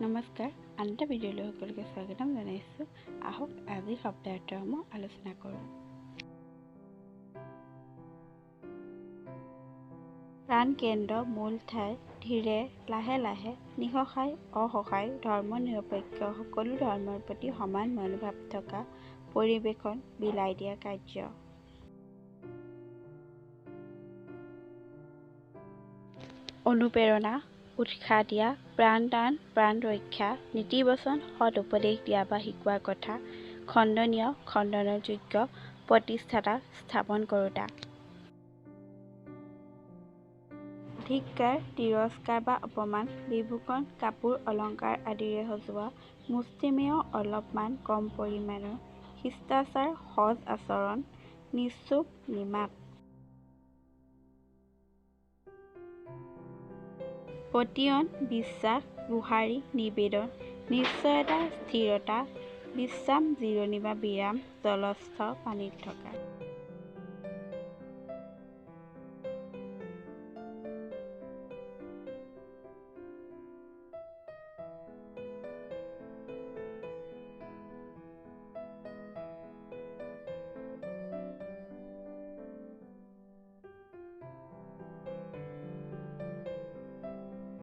নমস্কাৰ, আন এটা ভিডিঅ'লৈ সকলোকে স্বাগতম জনাইছোঁ। আহক, আজি শব্দাৰ্থসমূহ আলোচনা কৰোঁ। প্ৰাণকেন্দ্ৰ, মূল ঠাই, ধীৰে, লাহে লাহে, নিঃসহায়, অসহায়, ধৰ্মনিৰপেক্ষ, সকলো ধৰ্মৰ প্ৰতি সমান মনোভাৱ থকা, পৰিৱেশন, বিলাই দিয়া কাৰ্য। অনুপ্ৰেৰণা, উৎসাহ দিয়া, প্ৰাণদান, প্ৰাণ ৰক্ষা, নীতিবচন, সৎ উপদেশ দিয়া বা শিকোৱা কথা, খণ্ডনীয়, খণ্ডনৰ যোগ্য, প্ৰতিষ্ঠাতা, স্থাপন কৰোঁতা। ধিক্কাৰ, তিৰস্কাৰ বা অপমান, বিভূষণ, কাপোৰ, অলংকাৰ আদিৰে সজোৱা, মুষ্টিমেয়, অলপমান, কম পৰিমাণৰ, শিষ্টাচাৰ, সজ আচৰণ, নিশ্চুপ, নিমাত। পতিয়ন, বিশ্বাস, গোহাৰি, নিবেদন, নিশ্চয়তা, স্থিৰতা, বিশ্ৰাম, জিৰণি বা বিৰাম, জলস্থ, পানীত থকা।